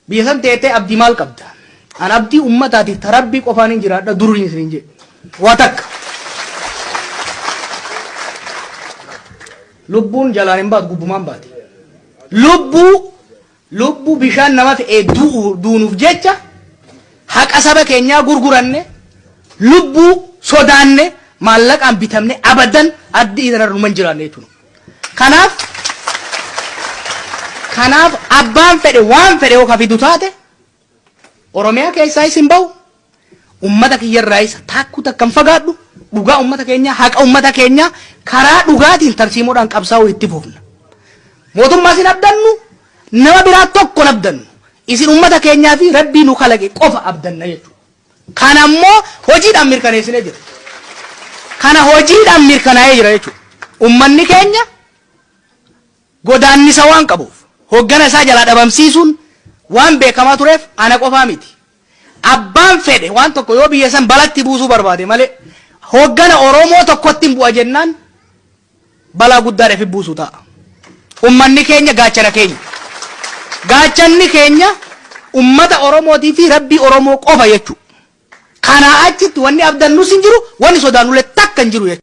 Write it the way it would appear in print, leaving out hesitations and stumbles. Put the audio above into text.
Biyya san teettee abdii maal qabda? An abdii ummataatiif ta Rabbii qofaan hin jiraadha duruun isin hin jedhe. Waa takka. Lubbuun jalaan hin baatu gubbumaan baati. Lubbuu lubbuu bishaan nama fe'ee du'u duunuuf jecha haqa saba keenyaa gurguranne lubbuu sodaanne maallaqaan bitamne abadan addii tanarra numa hin jiraanne jechuudha. Kanaaf kanaaf abbaan fedhe waan fedhe yoo ka fidu taate Oromiyaa keessaa isin bahu ummata kiyyarraayis taakkuu takka hin fagaadhu dhugaa ummata keenyaa haqa ummata keenyaa karaa dhugaatiin tarsiimoodhaan qabsaa'uu itti fufna. Mootummaa isin abdannu nama biraa tokko hin abdannu. Isin ummata keenyaa fi rabbii nu kalaqe qofa abdanna jechuudha. Kana immoo hojiidhaan mirkaneessinee jira. Kana hojiidhaan mirkanaa'ee jira jechuudha. Ummanni keenya godaannisa waan qabuuf hoggana isaa jalaa dhabamsiisuun waan beekamaa tureef ana qofaa miti. Abbaan fedhe waan tokko yoo biyya san balatti buusuu barbaade malee hoggana Oromoo tokkotti hin bu'a jennaan balaa guddaa ifi buusu ta'a. Ummanni keenya gaachana keenya. Gaachanni keenya ummata Oromootii fi Rabbii Oromoo qofa jechuudha. Kanaa achitti wanni abdannus hin jiru, wanni sodaannullee takka hin jiru jechuudha.